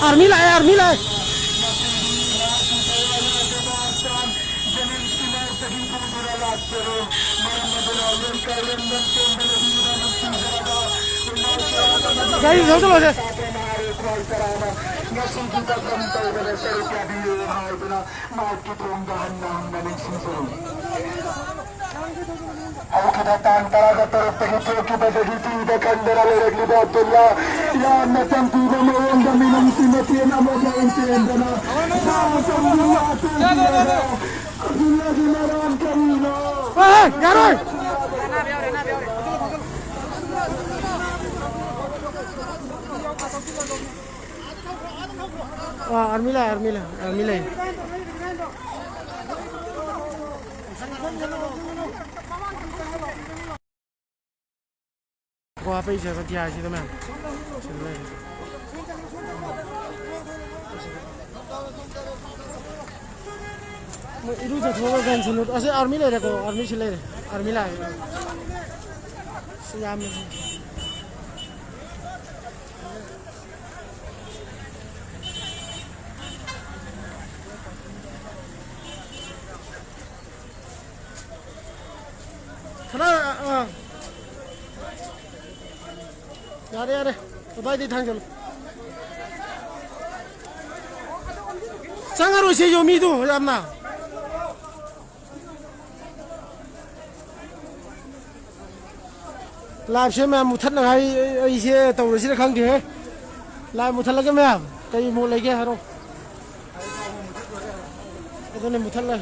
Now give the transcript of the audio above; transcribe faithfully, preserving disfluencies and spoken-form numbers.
Army ꯂꯥꯛꯑꯦ, army ꯂꯥꯛꯑꯦ꯫ ꯒꯥꯔꯤ ꯊꯧꯖꯤꯜꯂꯣꯁꯦ꯫ ꯃꯥꯏꯛꯀꯤ ꯊꯣꯡꯗ ꯍꯟꯅ ꯍꯟꯅ ꯅꯤꯡꯁꯤꯡꯖꯔꯤ꯫ ꯍꯧꯈꯤꯕ ꯇꯥꯡ ꯇꯔꯥꯒ ꯇꯔꯨꯛꯇꯒꯤ ꯊꯣꯛꯈꯤꯕꯗꯒꯤ ꯇꯨꯗ ꯀꯟꯗꯅ ꯂꯩꯔꯛꯂꯤꯕ ꯑꯕꯗꯨꯜꯂꯥ, ꯌꯥꯝꯅ ꯇꯝꯊꯤꯕ ꯃꯑꯣꯡꯗ ꯃꯤꯅꯨꯡꯁꯤ ꯃꯆꯦꯟ ꯑꯃꯗ ꯆꯦꯟꯗꯅ ꯁꯥ ꯆꯪꯗꯨꯅ ꯇꯨꯈꯤꯕꯗ ꯑꯕꯗꯨꯜꯂꯥꯒꯤ ꯃꯔꯥꯜ ꯀꯔꯤꯅꯣ? ꯍꯣꯏ, ꯍꯣꯏ, ꯌꯥꯔꯣꯏ꯫ ꯑꯥ, ꯑꯥꯔꯃꯤ ꯂꯥꯛꯑꯦ, ꯑꯥꯔꯃꯤ ꯂꯥꯛꯑꯦ, ꯑꯥꯔꯃꯤ ꯂꯩ꯫ ꯀꯣ ꯍꯥꯞꯄꯛꯏꯁꯦ ꯒ꯭ꯌꯥꯁꯁꯤꯗ ꯃꯌꯥꯝ꯫ ꯁꯤꯗ ꯂꯩꯔꯦ꯫ ꯃꯣꯏ ꯏꯔꯨꯖꯊꯣꯛꯑꯒ ꯒꯟ ꯁꯦꯂꯨꯠ꯫ ꯑꯁꯤ ꯑꯥꯔꯃꯤ ꯂꯩꯔꯦꯀꯣ, ꯑꯥꯔꯃꯤ ꯁꯤ ꯂꯩꯔꯦ꯫ ꯑꯥꯔꯃꯤ ꯂꯥꯛꯑꯦ꯫ ꯁꯤ ꯌꯥꯝꯃꯦ꯫ ꯈꯔ, ꯑꯥ꯫ ꯌꯥꯔꯦ, ꯌꯥꯔꯦ꯫ ꯑꯗꯨꯋꯥꯏꯗꯩ ꯊꯥꯡꯖꯜꯂꯨ꯫ ꯆꯪꯉꯔꯣꯏꯁꯦ ꯌꯣ ꯃꯤꯗꯣ ꯌꯥꯝꯅ꯫ ꯂꯥꯏꯞꯁꯦ ꯃꯌꯥꯝ ꯃꯨꯊꯠꯅꯉꯥꯏ ꯑꯩꯁꯦ ꯇꯧꯔꯁꯤꯔ ꯈꯪꯗꯦꯍꯦ꯫ ꯂꯥꯏꯞ ꯃꯨꯊꯠꯂꯒꯦ ꯃꯌꯥꯝ꯫ ꯀꯩ ꯃꯣꯠ ꯂꯩꯒꯦ ꯍꯥꯏꯔꯣ꯫ ꯑꯗꯨꯅꯦ ꯃꯨꯊꯠꯂꯦ꯫